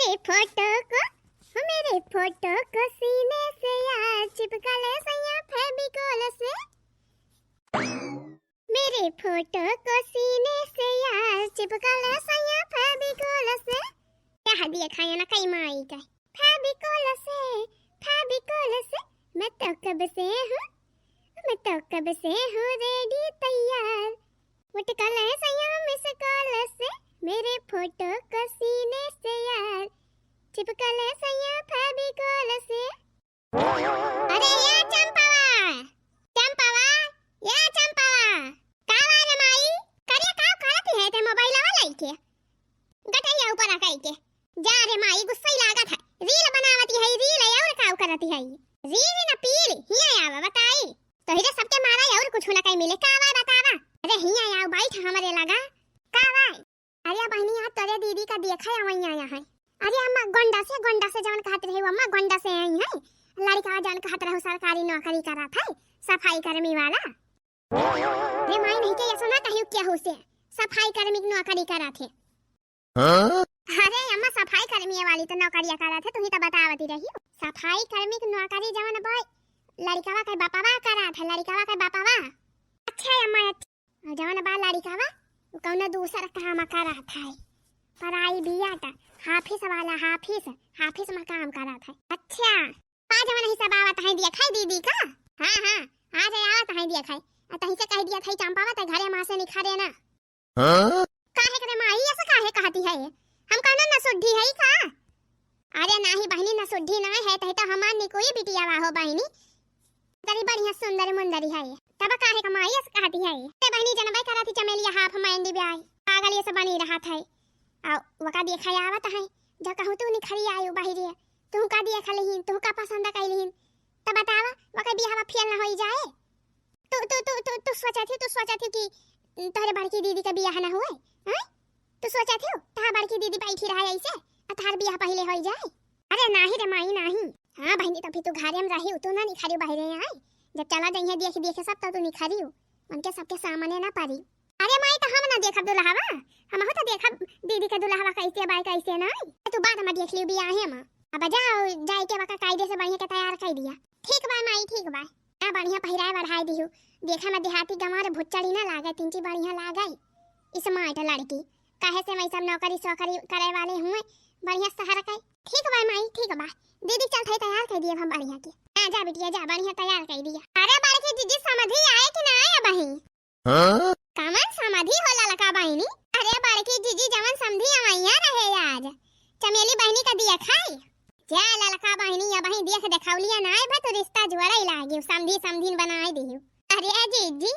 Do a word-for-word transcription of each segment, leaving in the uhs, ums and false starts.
ए फोटो को, हो मेरे फोटो को सीने से यार चिपका ले सैया फेविकोल से। मेरे फोटो को सीने से यार चिपका ले सैया फेविकोल से। कह दिया खाया ना कई माई का। फेविकोल से, फेविकोल से, मैं तो कब से हूँ, मैं तो कब से हूँ रेडी तैयार। उठ कल है सैया मिस कॉल से, मेरे फोटो को सीने से यार चिपका ले सैया फेविकोल से। अरे या चंपावा, चंपावा, या चंपावा, का बा रे माई? करिया का करत है ते मोबाइलवा लइके? गटैया ऊपर रखाई के। जा रे माई, गुस्सा ही लागत है। रील बनावती है, रील है और का करती है? रील न पील, हिया आवा बताई। तोहिरे सबके मारा और कुछ न कहीं मिले। का बा बतावा? अरे हिया आओ बैठ हमरे लगा। का बा? अरे बहिनी, आज तोरे दीदी का देखा या वहीं आया है। अरे अम्मा, गोंडा से, गोंडा से जवन कहत रहे हो अम्मा, गोंडा से आई है। लड़का जवन कहत रहो सरकारी नौकरी करत है, सफाई कर्मी वाला। अरे माई, नहीं के ये सुना कहीं केहू से, सफाई कर्मी की नौकरी करत है। हाँ? अरे अम्मा, सफाई कर्मी वाली तो नौकरिया करत है, तू ही तो बतावती रही हो। सफाई कर्मी की नौकरी जवन बा, लड़कवा के बापवा करत है, लड़कवा के बापवा। अच्छा अम्मा, अच्छा। और जवन बा लड़िकावा, उ कौनो दूसर काम करत है। पराई बिया त हाफिस वाला, हाफिस, हाफिस में काम करत है। अच्छा, पा जवन ही सब आवत है दिया खाई दीदी का? हाँ, हाँ, आ जाए आवत है दिया खाई। आ तही से कह दिया था चंपावा त घरे माँ से निखरे ना। हाँ? काहे करे माई ऐसा काहे कहती है? हम कौनो नसुड्ढी है का? अरे नाही बहिनी, नसुड्ढी ना है, तही तो हमार निकुई बिटिया वा हो बहिनी। तरी बढ़िया सुंदर मुंदरी है, तब काहे का माई ऐसे कहती है? ते बहिनी जनबे करत ही चमेलिया हाफ माइंड ब्याई, पागल ये सब बनी रहत है। आ वका देखा आवत है, जो कहूँ तू निखरी आयु बहिरे, तू का देखा लिहिन, तू का पसंद कई लिहिन, तब बतावा वका बियाहवा फेल ना होई जाए। तू, तू, तू, तू, तू सोचत ही, तू सोचत ही कि तोहरे बड़की दीदी का बियाह ना हुए, हैं? तू सोचत ही तहार बड़की दीदी बैठी रहे ऐसे, आ तहार बियाह पहिले होई जाए? अरे नाही रे माई, नाही। हाँ बहिनी, तभी तू घरे में रही, तू ना निखरी बहिरे आए। जब चला जइहे देख देखे सब, तब तू निखरी हो, उनके सबके सामने ना पड़ी। अरे माई, तो हम ना देखब दुल्हवा, हमहू तो देखब दीदी के दुल्हवा कैसे बाय कैसे ना। तू बाद में देख लियो बियाहे में। अब जाओ, जाए के बका कायदे से बढ़िया के तैयार कर दिया। ठीक बा माई, ठीक बा। आ बढ़िया पहिराए बढ़ाए दिहु। देखे में देहाती गंवार भुच्चड़ी ना लागे, तिनची बढ़िया लागे। स्मार्ट लड़की, काहे से मैं सब नौकरी सोकरी करे वाले हुए, बढ़िया शहर के। ठीक बा माई, ठीक बा। दीदी चल थे तैयार कर दिए हम बढ़िया के। आ जा बिटिया जा, बढ़िया तैयार कर दिया। अरे बड़की जीजी समधी आए कि ना आए अबही? हाँ? कमन समधी हो ललका बहिनी? अरे बड़की जीजी जवन समधी अवैया रहे आज, चमेली बहिनी का दिया खाई। जा ललका बहिनी, अबही देख देखौलिया ना आए बा तो रिश्ता जोड़े लागे, समधी समधीन बनाए दिहु। अरे जीजी,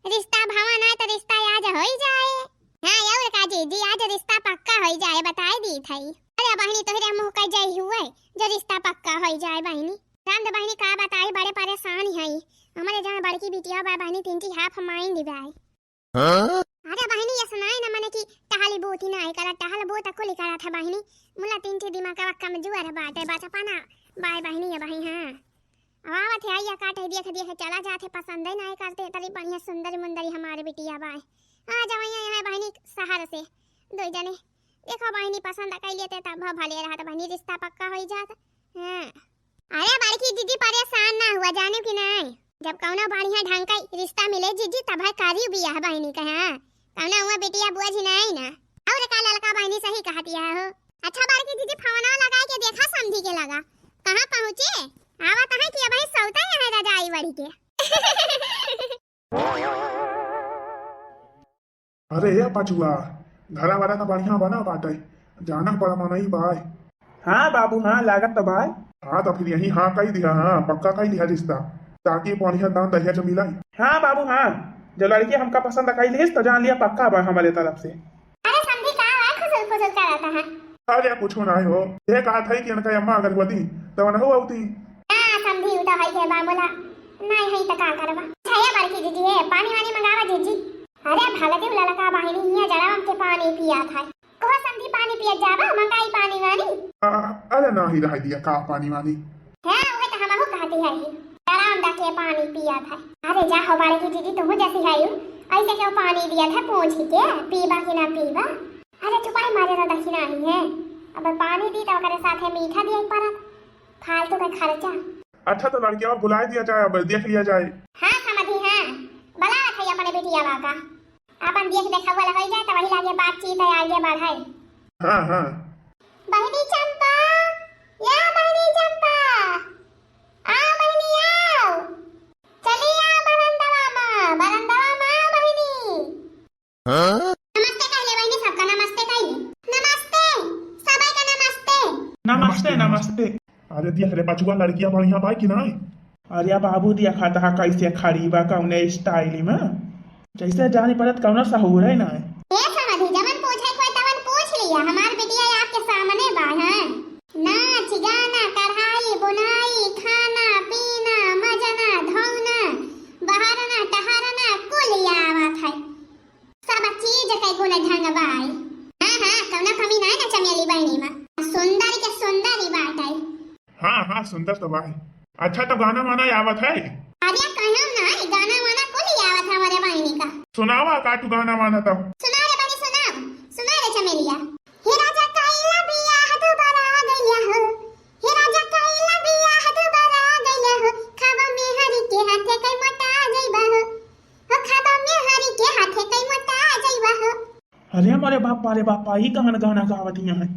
रिश्ता भवन आए तो रिश्ता आज होई जाए। हाँ और का जीजी, आज रिश्ता पक्का होई जाए, बताए दी थई। अरे बहिनी, तोहरे मुँह कह जाई हुए जो रिश्ता पक्का होई जाए बहिनी। राम दे बहिनी का बताई, बड़े परेशान हई। हमारे जहाँ बड़की बिटिया बा बहिनी, तिनची हाफ माइंड बाय। हाँ? अरे बहिनी, ये सुनाए न मने कि टहली बूती नाई करत, टहल बूत कुल करत है बहिनी। मुला तिनची दिमागवा कमजोर बाटे, बचपना बाय बहिनी ये बही, हाँ। अब आवत है आइया काटे देख देख चला जात है, पसंद ही नाई करते, तरी बढ़िया सुंदर मुंदरी हमारे बिटिया बाय। आ जाओ यहाँ, यहाँ बहिनी शहर से दो जने। देखो बहिनी पसंद कर लेते तब भले रहत बहिनी, रिश्ता पक्का होई जात। हाँ। अरे बड़की जीजी परेशान ना हुआ, जाने की नहीं, जब कौनो बढ़िया ढंग का रिश्ता मिले जीजी तब है करी बियाह बहिनी के। हाँ, कौनो हुआ बिटिया बुआ जी नहीं ना। और का ललका बहिनी सही कहती है हो। अच्छा बड़की जीजी फोनवा लगा के देखा समधी के लगा, कहाँ पहुँचे? आवत है कि अबही सौता यहाँ रजाई वढ़ी के। अरे ए पचुआ, घरा वाला त बढ़िया बना बाटे, जाना बड़ा मनई बाय। हाँ बाबू, हाँ, लागत त बाय। हाँ, त फिर यही हाँ कही दिया, हाँ, पक्का कही दिया रिश्ता, ताकि बढ़िया दान दहेज मिलाई। हाँ बाबू, हाँ, जो लड़की हमका पसंद कई लिहिस, त जान लिया पक्का बा हमारे तरफ से। अरे समधी का है, खुसुर खुसुर करत है? अरे कुछ ना हो, ये कहा था कि इनका अम्मा अगर होती, त वनहु होती। हाँ समधी, उ त है के बा, बोला, नहीं है त का करबा। अच्छा, ये बड़की जीजी है, पानी वानी मंगावा जीजी। अरे भगती उ ललका बहिनी हिया जड़ावम के पानी पिया था। कहो समधी पानी पिया जाबा, मंगाई पानी वानी। आ, अरे नाही रह दिया का पानी वानी। हाँ, उहे त हमहू कहती है ही। जड़ावम दा के पानी पिया था। अरे जा हो बड़की जीजी, तुम जैसी है यू। ऐसे क्यों पानी दिया था पूछ के, पीबा कि ना पीबा? अरे चुपाई मारे तो दखिना ही है। अब पानी दी तो ओकरे साथे मीठा दिए परत, फालतू के खर्चा। अच्छा, तो लड़किया बुलाए दिया जाए, अब देख लिया जाए। हाँ समधी, हाँ, बुलावत है अपने बिटिया का, अपन देख देखावल हो जाए, तो वही लागे बातचीत है, आगे बढ़े। हाँ, हाँ। बहिनी चंपा, या बहिनी चंपा, आओ बहिनी आओ, चली आओ बरंदवा मा, बरंदवा मा आओ बहिनी। हाँ? नमस्ते कहले बहिनी, सबका नमस्ते कही। नमस्ते, सबै का नमस्ते। नमस्ते, नमस्ते। अरे देख रे बचुआ, लड़किया बढ़िया बा कि नाई? अरे बाबू, देखा तहा कैसे खड़ी बा, कौने style में, जैसे जानी पड़त कौनो सहूर है ना। ए समधी, जवन पूछे कोई तवन पूछ लिया, हमार बिटिया आपके सामने बा, हैं? नाच, गाना, कढ़ाई, बुनाई, खाना, पीना, मजना, धौना, बहरना, टहरना, कुल आवत है। सब चीज के गुण ढंग बाई। हाँ, हाँ, कौनो कमी नाई ना चमेली बहिनी में। सुंदर के सुंदर ही बात है। हाँ, हाँ, सुंदर तो बाई। अच्छा, तो गाना वाना आवत है? अरे, कहूँ नाई, गाना वाना कुल ही आवत है हमारे बहिनी का। सुनावा का तू गाना वाना तब। सुना रे बहिनी, सुना। सुना रे चमेलिया। हे राजा कइला बियाह दुबारा आ गइला हो, हे राजा कइला बियाह दुबारा आ गइला हो, खाबा मेहरी के हाथे कई मोटा आ जइबा हो, हो खाबा मेहरी के हाथे कई मोटा आ जइबा हो। अरे मोरे बापा रे बापा, ई कौन गाना गावत हियाँ है?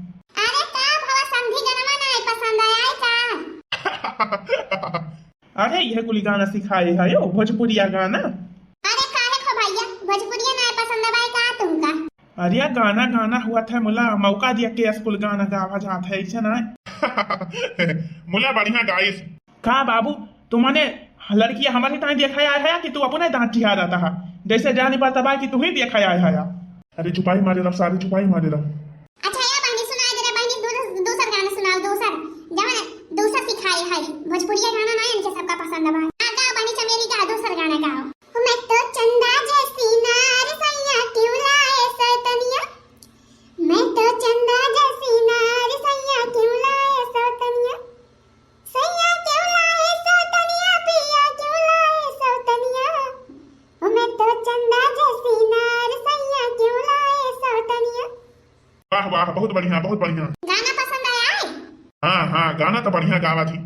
अरे का भवा समधी, गनवा नाई पसंद आए का? अरे इहे कुली गाना सिखाए है यो, भोजपुरिया गाना। अरे काहे खो भैया, भोजपुरिया नाई पसंद आए का तुमका? अरे गाना गाना हुआ था मुला, मौका दिया के स्कूल गाना गावा जात है, ऐसे ना। मुला बढ़िया गाइस। का बाबू, तू मने लड़किया हमारे ताई देखा आया है कि तू अपने दांत चिहा रहता है? जैसे जानी पड़ता बा कि तू ही देखा आया है। अरे चुपाई मारे रह सारे, चुपाई मारे रह। अच्छा, या बहिनी सुनाई दे रे बहिनी, दू-, दूसर गाना सुनाओ, दूसर, जवन दूसर सिखाए है, भोजपुरिया गाना ना इनके सबका पसंद बा। आ गाओ बहिनी चमेली, गाओ, दूसर गाना गाओ। मैं तो चंदा जैसी नार सैया क्यों लाए सौतनिया, मैं तो चंदा जैसी नार सैया क्यों लाए सौतनिया, सैया क्यों लाए सौतनिया, पिया क्यों लाए सौतनिया, ओ मैं तो चंदा जैसी नार सैया क्यों लाए सौतनिया। वाह, वाह, बहुत बढ़िया, बहुत बढ़िया। गाना पसंद आया है? हाँ, हाँ, गाना तो बढ़िया गावा थी।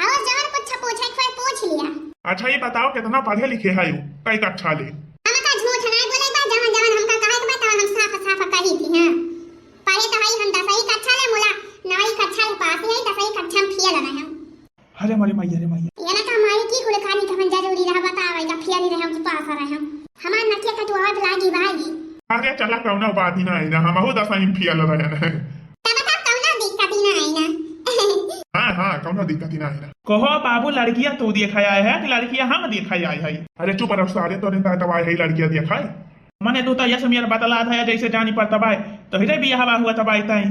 और जवन कुछ पूछे के होए, पूछ लिया। अच्छा, ये बताओ, कितना पढ़े लिखे है यू? कई कक्षा ले? हम तो झूठ नहीं बोले बा, जवन, जवन हमका कहे के बा, तवन हम साफ, साफ कही थी, हाँ। पढ़े तो हई हम दसवीं कक्षा ले मुला, नववीं कक्षा ले पास ही हई, दसवीं कक्षा में फेल रहे हम। अरे मोरे मैया रे मैया। ये ना का माई की कुल कहानी कवन जरूरी रहा बतावे का, फेल रहे हम कि पास रहे हम। हमार नकिया कटुआवे लागी भाई। अरे चला, कौनो बात ही ना है ना, हमहू दसवीं में फेल रहे हैं। तब तो कौनो दिक्कत ही ना है ना। हाँ, हाँ, कौनो दिक्कत ही ना है ना। कहो बाबू, लड़किया तू देखा आए है कि लड़किया हम देखा आए है? अरे चुप रहो सारे, तोरे दादा आए है लड़किया देखा है। मने तू तो यस मेर बतला था जैसे जानी पड़ता बाय, तो हिरे बियाह हुआ था बाय ताई।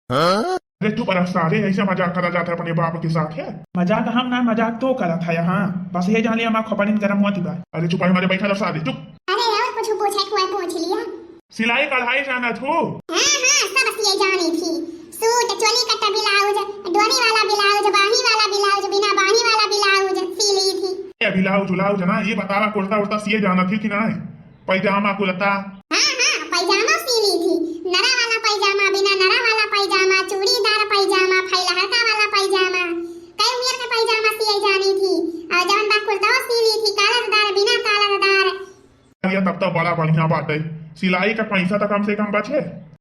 अरे चुप रह सारे, ऐसे मजाक करा जाता है अपने बाप के साथ है। मजाक हम ना, मजाक तो करत है, हाँ। बस ये जान लिया, हमार खोपड़िन गरम होती बा। अरे चुप है, हमारे बैठा रह सारे, चुप। अरे और कुछ पूछे के होए पूछ लिया। सिलाई कढ़ाई जानत हो? हाँ, हाँ, सब सिए जानी थी। सूट, चोली कट ब्लाउज, डोरी वाला ब्लाउज, बाही वाला ब्लाउज, बिना बाही वाला ब्लाउज सी ली थी। ये ब्लाउज उलाउज ना, ये बतावा कुर्ता उर्ता सिए जानत थी कि ना? पैजामा कुर्ता। हाँ, हाँ, पैजामा सी ली थी। नरा वाला पैजामा, बिना नरा वाला पैजामा, चूड़ीदार पैजामा, फैलहरका वाला पैजामा, कई उम्र का पैजामा सिए जानी थी। और जवन बा कुर्ता सी ली थी, कॉलरदार, बिना कॉलरदार। अरे तब तो बड़ा बढ़िया बात है। सिलाई का पैसा तो कम से कम बचे।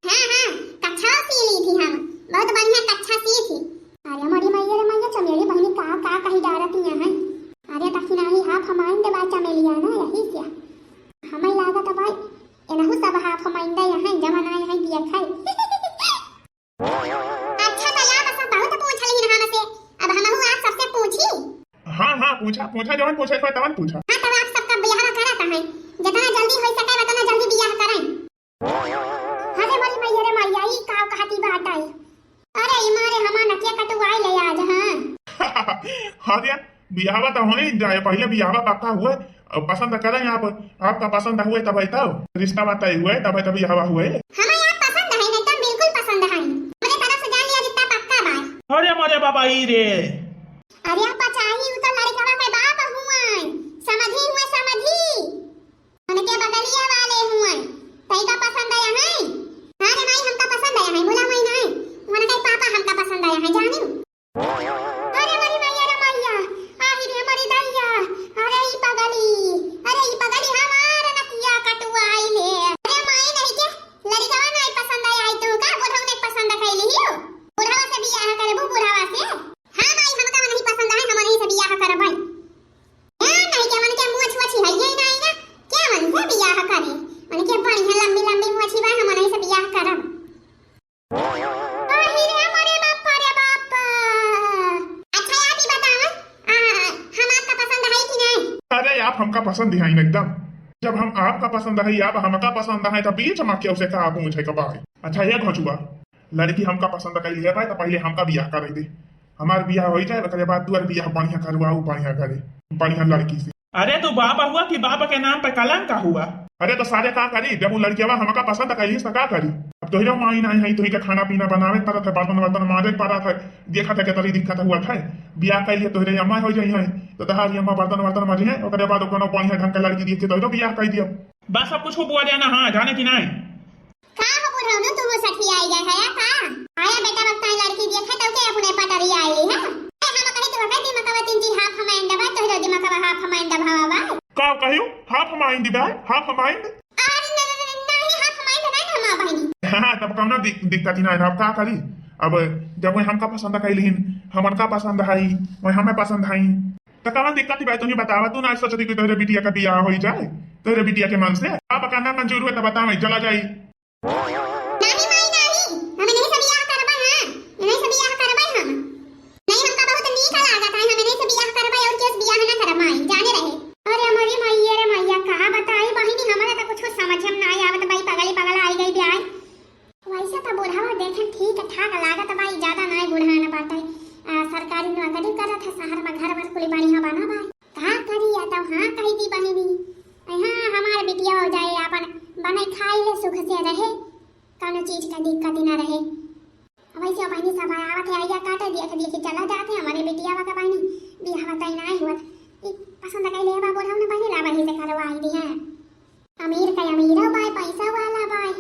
हाँ, हाँ, कच्छा सी ली थी हम। बहुत बढ़िया कच्छा सी थी। अरे मोरी मैया रे मैया, चमेली बहिनी का, का कही डारत हियाँ हैं। अरे तखिनाही हाफ हमाइन देबा चमेलिया ना, यही से। हमें लागत भाई, एनहु सब हाफ हमाइन दे यहाँ, जवन आए हैं दिया खाई। अच्छा, तो यार बस बहुत पूछ ली ना हमसे, अब हमहू आज सबसे पूछी। हाँ, हाँ, पूछा, पूछा, जवन पूछे के बा, तवन पूछा। हाँ, तब आप सबका बियाह करत हैं, जितना जल्दी हो सके, उतना जल्दी बियाह करें। अरे मोरी मैया रे मैया, ई का कहती बात आई? अरे ई मारे हमार नकिया कटुआई ले आज, हाँ। अरे बियाहवा तो होई जाए, पहले बियाहवा पक्का हुए, अब पसंद करें आप, आपका पसंद हुए तब तब रिश्ता तय हुए, तब तब बियाहवा हुए। हमें आप पसंद है, एकदम बिल्कुल पसंद है। मेरे तरफ से जान लिया, रिश्ता पक्का बा। अरे मोरे बाबा ई रे। अरे आप बचाई, उ तो लड़कवा के बाप हुए, समधी हुए, समधी। उनके बगलिया वाले हुए। तई का पसंद आया है? हाँ रे माई, हमका पसंद आया है, बोला माई नहीं। उनका बुढ़वा से बियाह करबू, बुढ़वा से? हाँ माई, हमका मनही पसंद है, हम मनही से बियाह करबै। हाँ, नहीं के मन के मोछ वोछ है ये नहीं ना, के मन से बियाह करी? मन के बढ़िया लंबी लंबी मोछी बा, हम मनही से बियाह करब। अरे रे, अरे बाप रे बाप। अच्छा, आप ही बताओ, आ, हम आपका पसंद है कि नहीं? अरे, आप हमका पसंद है एकदम। जब हम आपका पसंद है, आप हमका पसंद है, तो बीच में क्यों से का पूछे के बात? अच्छा, ये घोचुआ, लड़की हमका पसंद कर लिए भाई, तो पहले हमका बियाह कर दे। हमार बियाह हो जाए, ओकरे बाद तोर बियाह बढ़िया करवाऊ, बढ़िया घरे, बढ़िया लड़की से। अरे, तू बाप हुआ कि बाप के नाम पे कलंक हुआ? अरे, तो सारे का करी, जब वो लड़कियावा हमका पसंद कैलिस, तो का करी? अब तोहरे माई नहीं है, तोही के खाना पीना बनावे पड़त है, बर्तन वर्तन माजे पड़त है, देखत है, केतरी दिक्कत हुआ है। बियाह कैलिए तोहरे अम्मा हो जाई है, तो तहारी अम्मा बर्तन वर्तन माजी है, ओकरे बाद कोनो बढ़िया ढंग के लड़की देख के तोहरो बियाह कर दिया। बस, अब कुछ बोले ना, हाँ, जाने की नहीं। का हो बुढ़ौनो, तुम सठियाई गए है या का? आया बेटा, वक्त आई लड़की देखे तो के अपने पटरी आई है। ए, हम कही तो कह दिमागवा तीन जी half mind बा, तोहरो दिमागवा half mind भावा बा। का कहियो? Half mind बा, half mind? अरे न, न, न, नहीं, half mind नहीं हम बहिनी। हाँ, तब कौनो दिक-, दिक्कत ही ना है, अब का करी? अब जब वही हमका पसंद कैलिन, हमन का पसंद है, वही हमें पसंद है, तो कौन दिक्कत ही भाई? तुम ही बतावा, तू ना सोचती कि तोहरे बिटिया का बियाह हो जाए, तोहरे बिटिया के मन से? अब का ना मंजूर हुए तो बतावे, चला जाई। नाही माई नाही, हम नहीं से बियाह करबै, हाँ, नहीं से बियाह करबै हम। नहीं, हमका बहुत नीक लागत है, हम नहीं से बियाह करबै और केस बियाह ना करब माई, जाने रहे। अरे हमारी माई, अरे मैया, का बताई बहिनी, हमरा तो कुछ समझ में ना आवत बाई, पगली पगला आई गई ब्याह। वैसे तो बुढ़ावा देखे ठीक ठाक लागत बाई, ज्यादा ना बुढ़ान बाटे। आ, सरकारी नौकरी करत है, शहर में घर वर कुल बढ़िया बना बाई। का करी, या तो हाँ कही दी बहिनी। हाँ, हमार बिटिया हो जाए, अपन बने खाई ले, सुख से रहे, कौनो चीज का दिक्कत ही ना रहे। वैसे बहिनी सब आवत है, आइया काटे, देख देख के चला जाते, हमारे बिटिया का बहिनी बियाह तय ना हुआ। ई पसंद कर ले बा, बोला ना बहिनी, ला बहिनी से करवाई दी है। अमीर का अमीरो बाय, पैसा वाला बाय,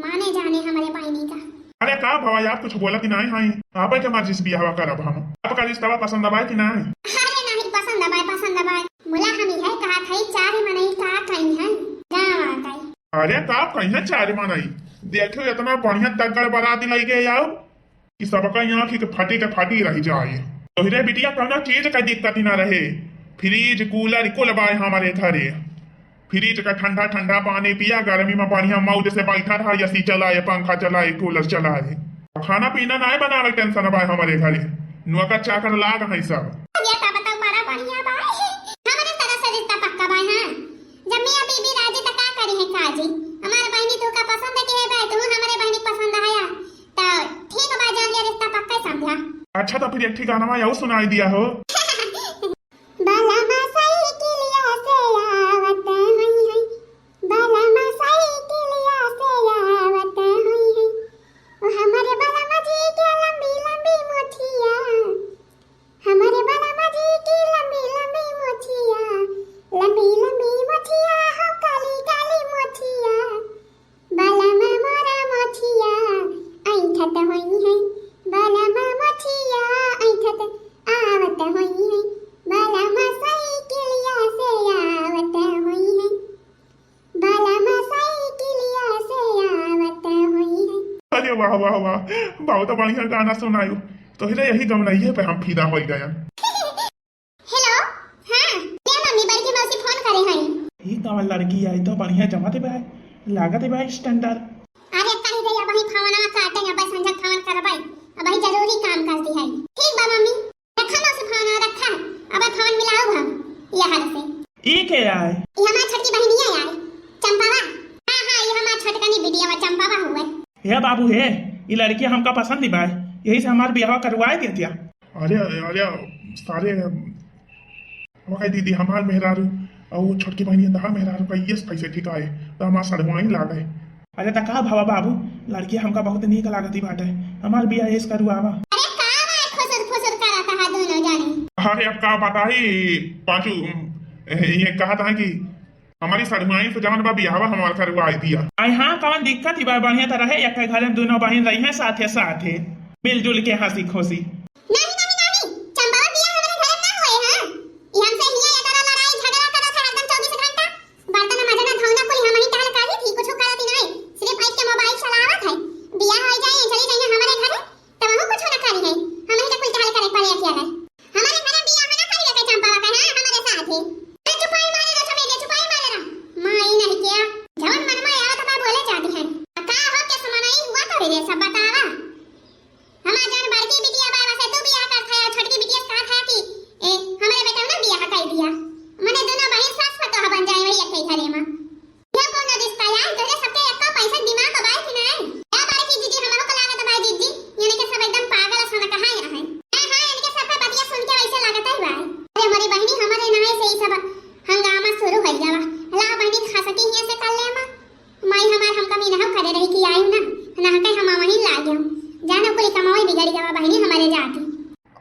माने जाने हमरे बहिनी का। अरे का भवा यार, कुछ बोला कि नहीं है? आप के मर्जी से बियाह करब हम। आपका रिश्ता पसंद बाय कि नहीं? अरे नहीं, पसंद बाय, पसंद बाय। मुला हम यह कहा था, चार मनई का कहीं है, गाँव आ गई। अरे का कहीं है चार मनई? देखो इतना बढ़िया तगड़ बरात लई गए आओ कि सबका आँखी के फटी के फटी रह जाए। तोहरे बिटिया कौनो चीज का दिक्कत ही ना रहे, फ्रिज कूलर कुल बाय हमारे घरे। फ्रिज का ठंडा ठंडा पानी पिया, गर्मी में बढ़िया मौज से बैठा रहा, एसी चलाए, पंखा चलाए, कूलर चलाए। खाना पीना नाय बनावे टेंशन बाय हमारे घरे, नौकर चाकर लाग है सब। ये तो बताओ बड़ा बढ़िया बाय, हमारे तरह से रिश्ता पक्का बाय। हाँ, जब मियाँ बीबी राजी तो का करी है काजी? हमारे बहिनी तू का पसंद के है बाय, तू हमारे बहिनी पसंद आया तो ठीक बा, जान लिया रिश्ता पक्का समझा। अच्छा तो फिर एक ठिकाना में यू सुनाई दिया हो। बलमा साइकिलिया से आवत होई है, बलमा साइकिलिया से आवत होई है। ओ हमरे बलमा जी के लंबी लंबी मोछिया, हमरे बलमा जी के लंबी लंबी मोछिया, लंबी लंबी मोछिया हो काली काली मोछिया। बलमा मोरा मोछिया ऐंठत होई है, बलमा मोछिया ऐंठत आवत होई है, बलमा साइकिलिया से आवत होई है, बलमा साइकिलिया से आवत होई है। अरे वाह, वाह, वाह, बहुत बढ़िया गाना सुनायो। तोहरे यही गवनइये पे हम फिदा होई गयन। हेलो, हाँ, ले मम्मी, बड़की मौसी फोन करे हई। ई कवन लड़की आई, तो बढ़िया जमत बा, लागत बा standard। अरे कही दे, अबही फोनवा काटे, अबे संझा फोन करबै, अबही जरूरी काम करती है। ठीक बा मम्मी, रखा मौसी फोन, रखा, अबे फोन मिलाओ हम यहाँ से। ई के आए? ई हमार छोटकी बहिनिया आए, चंपावा। हाँ, हाँ, ई हमार छोटकनी बिटियावा चंपावा हुए। हे बाबू हे, ई लड़की हमका पसंद बा, यही से हमार बियाह करवाए देतिया। अरे, अरे, सारे, वो कह दीदी, हमार मेहरारू और छोटकी बहनी तहार मेहरारू का ये कैसे ठीक आए, तो हमार सड़वाइन लागे। अरे त का भवा बाबू, लड़की हमका बहुत नीक लागती बाटे, हमार बियाह एस करवावा। अरे का बात खुसुर फुसुर करत हा दोनों जाने? अरे अब का बताई पांचू, ये कहत है कि हमारी सड़वाइन से जवन बा बियाहवा हमार करवाई दिया। आई हाँ, कवन दिक्कत ही बा, बढ़िया त रहे, एक घरे में दोनों बहिन रही हैं साथे साथे, मिलजुल के हंसी खुशी। नहीं, नहीं, नहीं, चंपावा बियाह हमारे घर में ना होए हैं। ये हमसे हियां ये तरह लड़ाई झगड़ा करत है हरदम चौबीस घंटा। बर्तन मजना धोना कुल हम ही टहल करी थी, कुछ करती नहीं, सिर्फ बैठ के मोबाइल चलावत है। बियाह हो जाए, चली जाइए हमारे घरे,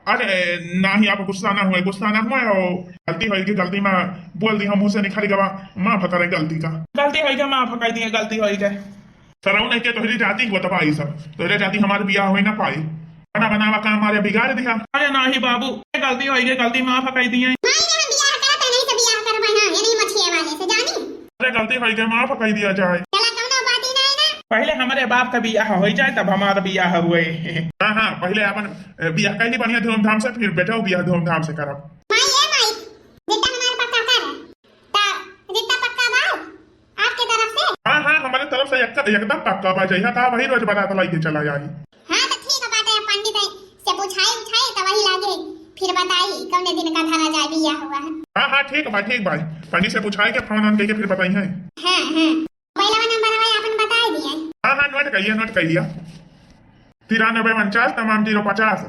अरे नाही, आप गुस्सा ना हुए, गुस्सा ना हुए। ओ, गलती होइगी, गलती मा बोल दी, हम मुँह से निकल गवा, माफ करे गलती का। गलती होइगी, माफ कर दिए, गलती होइगी। सरऊ नहीं के तोहरी जाति को तबाही सब, तोहरे जाति हमार बियाह होई ना पाई। बना बनावा काम मारे बिगाड़ दिया। अरे नाही बाबू, गलती होइगी, गलती माफ कर दिए। माई के हम बियाह करत है, नहीं से बियाह करबे ना, ये नहीं मछिए वाले से जानी। अरे गलती होइगी, माफ कर दिया जाए। चला कौनो बात ही नहीं ना। पहले हमारे बाप का बियाह हो जाए तब हमारा बियाह हुए। हाँ हाँ, पहले अपन, ए, बियाह कर ली बढ़िया धूमधाम से, फिर बेटा बियाह धूमधाम से करब। माई ए माई, रिश्ता हमारे पक्का कर। ता रिश्ता पक्का बा आपके तरफ से? हाँ हाँ, हमारे तरफ से एक, एकदम पक्का बा। जइहा कहा वही रोज बारात लाई के चला जाई। हाँ तो ठीक बाटे, अब पंडित से पूछाई उछाई तो वही लागे फिर बताई कौने दिन का धरा जाए बियाह हुआ है। हाँ हाँ, ठीक बा, ठीक बा, पंडित से पूछाई के फोन ऑन करके फिर बताई है। हाँ हाँ, पहला नंबर है अपन बताई दिए। हाँ हाँ, नोट कर लिया, नोट कर लिया। तिरानबे उनचास तमाम जीरो पचास।